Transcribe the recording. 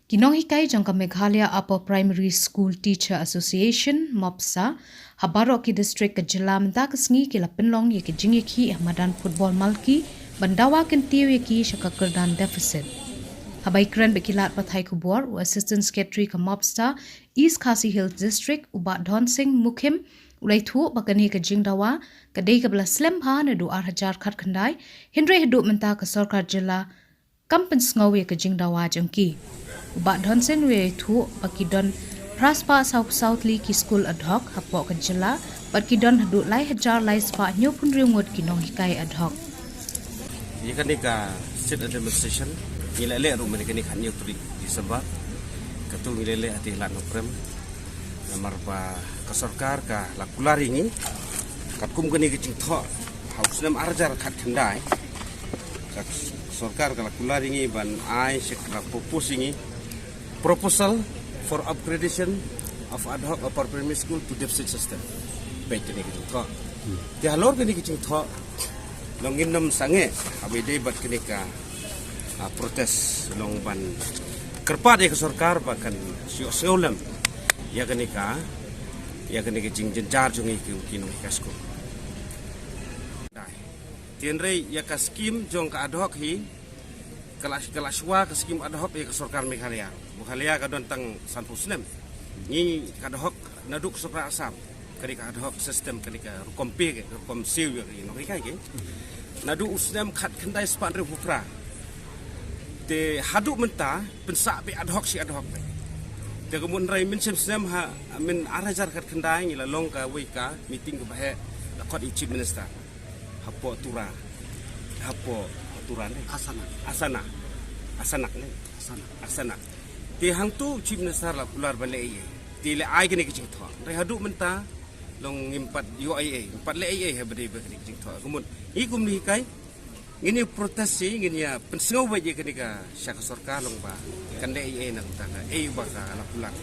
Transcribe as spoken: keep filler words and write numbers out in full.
Ki nonghikai jong ka Meghalaya Upper Primary School Teacher Association, MUPSA, ha baroh ki district ka jylla mynta ka sngi ki la pynlong ïa ki jingïakhih ha madan football Malki ban dawa kyntiew ïa ki sha ka kyrdan deficit. Haba ïakren bad ki lad pathai khubor, u Assistant Secretary ka MUPSA East Khasi Hills District, u Bah Dhonsing Mukhim, u la ïathuh ba kane ka jingdawa ka dei kaba la slem bha naduh ar hajar khatkhyndai, hynrei haduh mynta ka sorkar jylla kam pynsngew ïa ka jingdawa jong ki. U Bah Dhonsing u ïathuh ba ki don phra spah saw phew saw tylli ki skul ad hoc hapoh ka jylla, bad ki don haduh lai hajar lai spah hynñiewphew hynriew ngut ki nonghikai ad hoc. Ïa kane ka sit administration ngi la leh ruh mynne kane ka hynñiew tarik December. Katu ngi la leh ha Tialat Nongkrem. Namar ba ka sorkar ka la kular ïa ngi katkum kane ka jingthoh ha u snem ar hajar khatkhyndai. Ka sorkar ka la kular ïa ngi ban ai sha ka la propose ïa ngi proposal for upgradation of ad hoc upper primary school to deficit system. Peit kane ka jingthoh. Te halor kane ka jingthoh, long ngin nym sangeh haba ïadei bad kane ka, ah, protest, long ban kyrpad ïa ka sorkar ba kan shu ïohsngew lem ïa kane ka, ïa kane ka jingjynjar jong ngi ki, ki nonghikai skul. Dai. Te hynrei ïa ka skim jong ka ad hoc hi, ka la, ka la shuwa ka skim ad hoc ïa ka sorkar Meghalaya. Meghalaya ka don tang sanphew snem. Ngi ka ad hoc naduh ka sorkar Assam. Kane ka ad hoc system, kane ka rukom pay, ka rukom siew ïa ki nonghikai ki. Naduh u snem khatkhyndai spah hynriewphew phra. Te haduh mynta pynsah beit ad hoc shi ad hoc beit. Te ka mut hynrei mynshem snem ha, myn ar hajar khatkhyndai ngi la long kawei ka meeting kaba heh, la khot ïa u Chief Minister hapoh Tura, hapoh Tura ne? Asana. Asana. Asanak ne? Asana. Asanak. Te hangtu u Chief Minister la kular ban leh ei ei. Te leh ai kane ka jingthoh. Hynrei haduh mynta long ngim pat ïoh ei ei, ngim pat leh ei ei haba ïadei bad kane ka jingthoh. Ka mut ngi kum nonghikai ngin ïa protest shi, ngin ïa pynsngew beit ïa kane ka sha ka sorkar long ba kan leh ei ei na ka bynta ka ei ba ka la kular.